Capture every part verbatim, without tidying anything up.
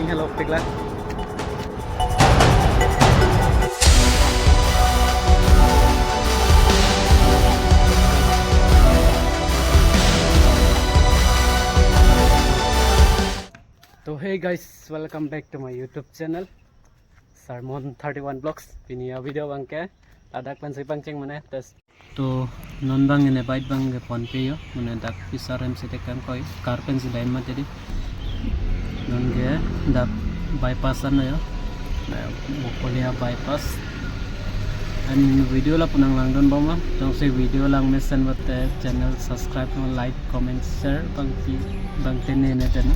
Hello, Tikla. So hey guys, welcome back to my YouTube channel, Sermon thirty-one Vlogs. Pini a-video abangke ladak pensi pangcheng mane test. To non abang ine bike abangke ponpe yo, mane dak Pisar M C T kangkoi, car pensi dam mati di. Non ke dak bypass an yo. Na, Bokolia bypass. And video lapu nanglangdun bom ma, jongsi video langmesen pulote channel subscribe, like, comment, share abangke, abangke ne ne den.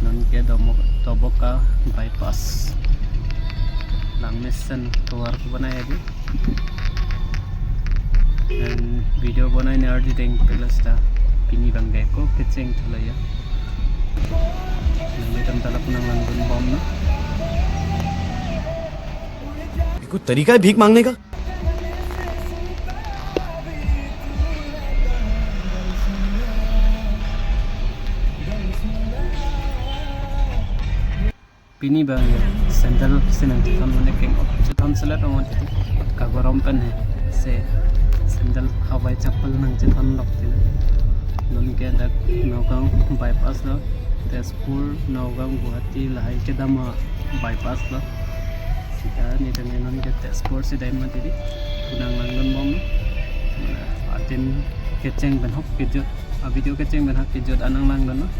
Non ke Domo-, Doboka bypass. Langmesen tovar ko banai abhi. And video banai ne ardi deng pelas ta. Pini abangke ako kecheng thulo yo. Nanglitum ta lapu nanglangdun bom na. ये कोई तरीका है भीख मांगने का? Pini abang yo, sandal si nangchethon mane keng-o chethan selet ong mati. Kagorom pen he, se sandal hawai chappal nangchethon lok ti. Non ke dak Nagaon bypass lo, Tezpur, Nagaon, Guwahati lahai kedam a-bypass lo. Sita ne dang non ke Tezpur si dam mati di. Lapu nanglangdun bom. Adim kecheng pen hok kejut. A-video kecheng pen hok kejut an nanglangdun non.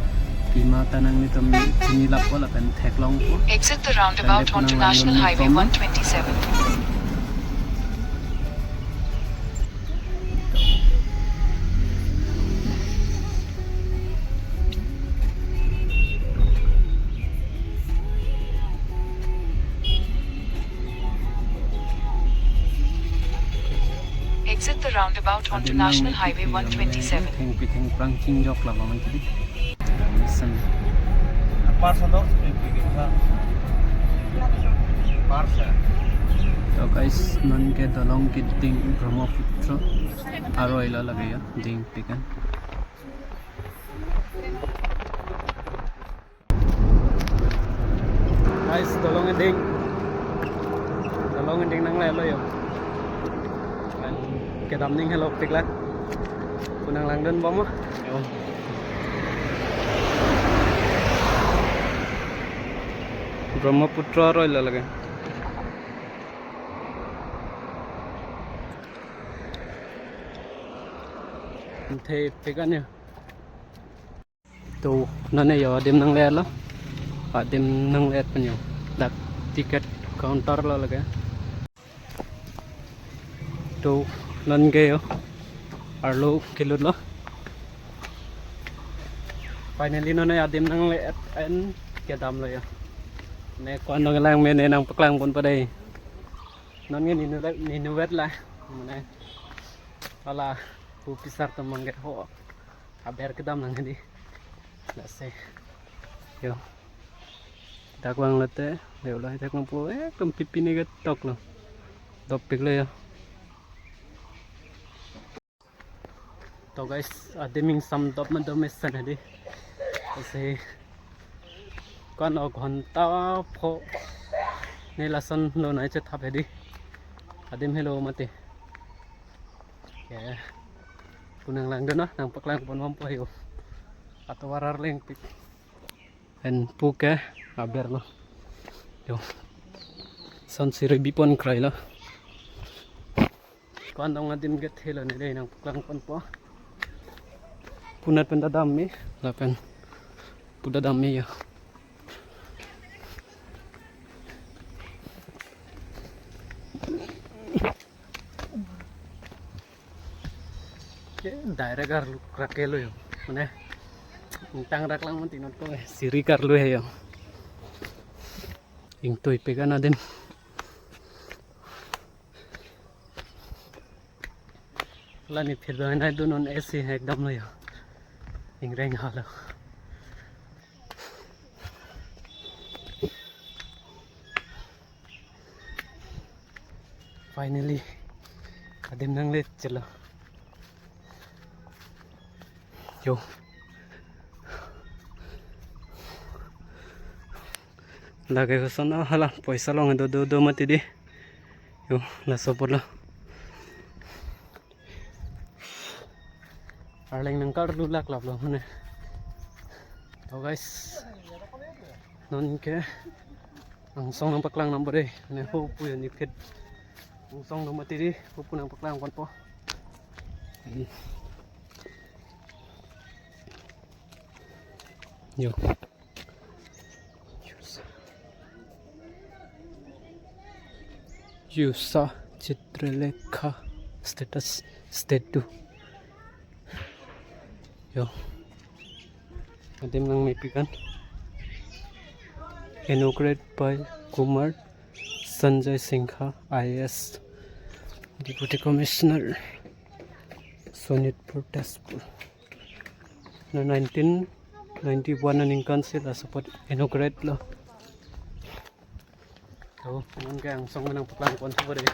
Pima ta nanglitum chini lapo lapen theklongpo. Exit the roundabout onto National Highway one twenty-seven. Exit the roundabout onto National Highway one twenty-seven. Thengpi thengphrang chingjok labang mati di. Listen. Parsa dok, parsa. So guys, non ke dolong keding Brahmaputra aroi lo lake yo, dingpik an. Guys, dolong eding. Dolong eding nanglelo yo. Kan kedam ning helo Tikla. Lapu nanglangdun bom ma. Yo. Brahmaputra aroi lo lake. Thepik an yo. To, non yo adim nangletlo. Adim nanglet pen yo. Dak ticket counter lo lake. To, non ke yo. Arlo kelutlo. Finally non adim nanglet an kedam lo yo. Ne ko-an dong lang mene nangpaklang ponpo dei. Non ke ninu le, ninu vet la. Mane. Hala, pu Pisar atum abangke ho. Aber kedam nang di. Lasi. Yo. Dak vang lote, yo lo dak vangpo, eh, tum pipi ne ketok lo. Dopik lo yo. To guys, adim ingsam dop ma dom mesen hedi. Lasi. Ko-an o ghonta pho ne lason lonai chethap hedi. Adim helo mati. Ke. Lapu nanglangdun na, nangpaklang pon bompo yo. Atovar arleng pik. En pu ke aber lo. Yo. Son siri bipon krai lo. Ko-an dong adim ke thelo ne dei nangpaklang ponpo. Punat pen ta dam me, lapen pu ta dam me yo. Ke direct arlu krakelo yo. Mane, ingtang rak lang mati not ko, eh, siri karlu he yo. Ingtui pik an adim. Lani phir do nai do non A C ekdam lo yo. Ingreng halo. Finally, adim nanglet chelo. Yo. Lake koson, ah, hala poisa along do do do mati di. Yo, laso apotlo. Arleng nangkarlu lak lap lo mane. To guys, non ke angsong nangpaklang nang bore, ne ho pu ya nipit. Angsong do mati di, ho pu nangpaklang ponpo. Yo. Yusa Chitralekha status statue. Yo. Adim nangmepikan. Inaugurated by Kumar Sanjay Singha, I A S, Deputy Commissioner, Sonitpur, Tezpur. Na nineteen ninety-one aningkan si laso apot inaugurate lo. To, non ke angsong nangpaklang ponpo dei.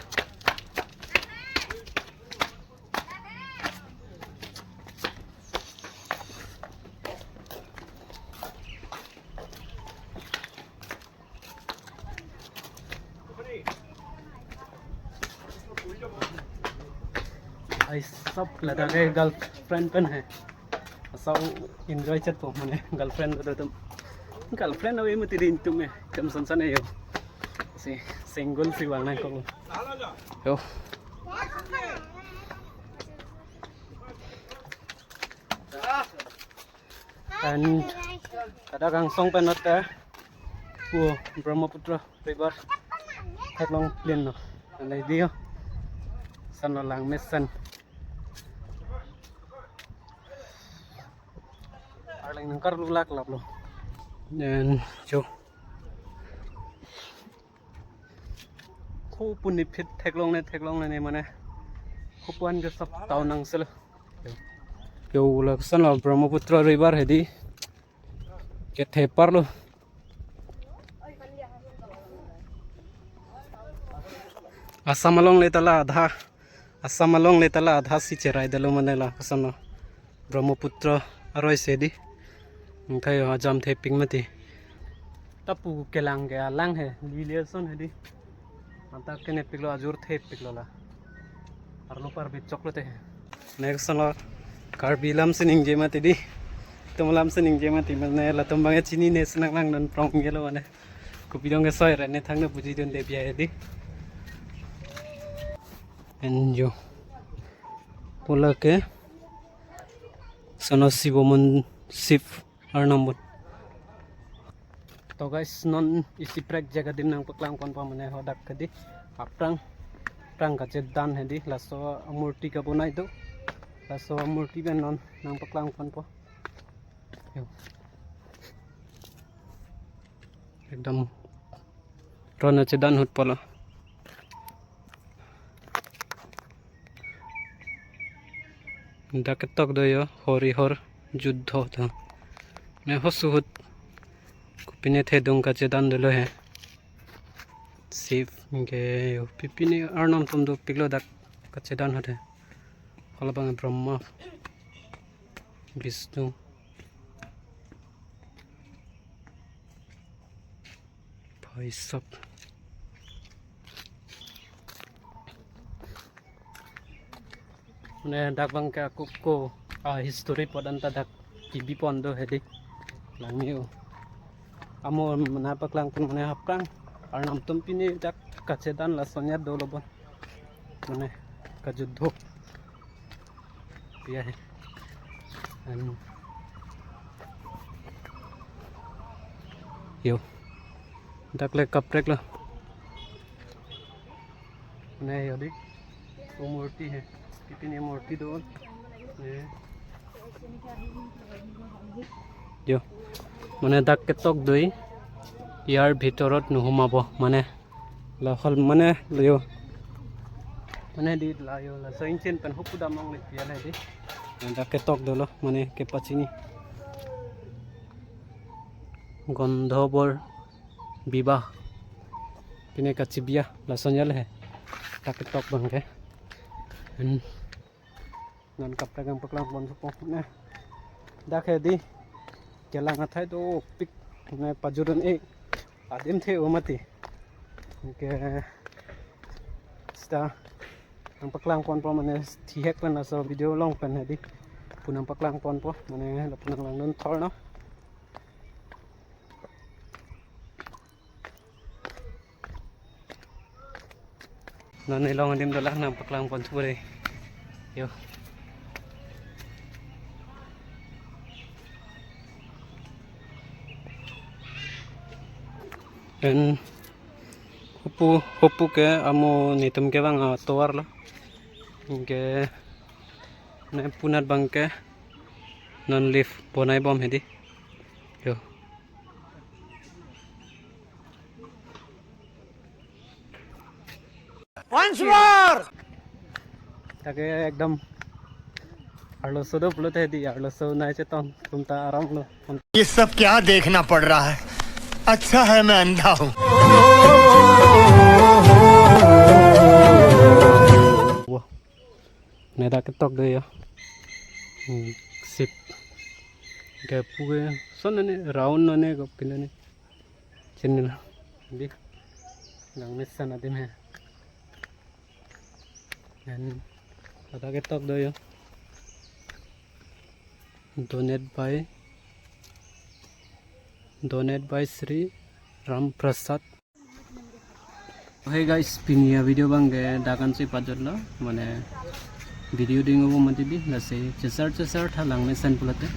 Ai sab lada ke girlfriend pen hai. Asau enjoy chet po mane girlfriend do tum. Girlfriend ave mati rin tum eh. Tum san san eh yo. Si single si wang nang ko. Yo. And kada angsong pen note pu Brahmaputra River theklong plin lo. Anai dio san lo lang mesen. Arleng nangkarlu lak lap lo. Then jo. Ho pu nipit theklong ne theklong ne mane. Ho pu an ke sab town nang selo. Yo, lason lo Brahmaputra River hedi. Kethe parlo. Assam along le tala adha. Assam along le tala adha si cherai dalo mane la koson lo. Brahmaputra aroi si di. Angkai ajam thepik mati. Tapu kelang ke alang he, lili ason hedi. Anta kenepiklo, ajur thepiklo la. Arlo parbi choklo te. Next lo Karbi lam si ningje mati di. Itum lam si ningje mati mane latum abang chinine si nanglang non prong gelo mane. Kopi dong ke soi re ne thang ne puji dun de biya hedi. And jo. Pu lake. Sono Sibo mon Sib Arnam bot. To guys, non isi prek jaga adim nangpaklang ponpo mane hadak hedi. Aphrang, aphrang kachedan hedi, laso amurti kabonai do. Laso amurti pen non nangpaklang ponpo. Yo. Ekdom ron achedan ahut pulo. Dak ketok do yo, Hori Har Juddho ta. Ne hosu ahut kopine thedung kachedan dolo he. Sib ke yo, pipine arnam atum dopiklo dak kachedan ahut he. Halabang Brahma, Vishnu. Bhai sab. Mane dak abang ke ako ko, ah, history podan ta dak T V pon do hedi. Langme-o. Amo mane paklang pon mane aphrang arnam atum pine dak kachedan lason ya dolo bon. Mane kajuddho. Iya he. Anu. Yo. Dak le kaprek lo. Ne yo di. O murti he. Pipine murti do. Ne. Yo. Mane dak ketok doi. Iyar bhitorot nuhumabo. Mane. La hol mane lo yo. Mane di la yo la so inchen pen hupu dam ong le piya le di. Dak ketok dolo mane kepachini. Gondhobor bibah. Pine kachibiya lason ya le he. Dak ketok abang ke. Hmm. Non kaprek nangpaklang pon sopo ne. Dak hedi. Kelang athai dopik. Ne pajurun e. Adim the o mati. Anke seta nangpaklang ponpo mane thihek pen laso video along pen hedi. Pu nangpaklang ponpo mane lapu nanglangdun thor no. Non elong adim dolang nangpaklang pon thu re. Yo. Pen hopu hopu ke amo netum ke bang atovar lo. Anke ne punat bang ke non lift bonai bom hedi. Yo. Once more. Take ekdom arloso do pulote hedi, arloso nai chetong, tum ta aram lo. ये सब क्या देखना पड़ रहा है? अच्छा है मैं अंधा हूँ। Wah. Ne dak ketok do ya. Hmm, sip. Ke puke son ne round ne ko pin ne. Chini la. Di. Langmesen adim he. Dan ada ketok do yo. Donate by, donate by Sri Ram Prasad. Hey guys, pini avideo bang ke dak ansi pajut lo, mane video ding obo mati bi, lasi chesar chesar tha Langmesen pulote.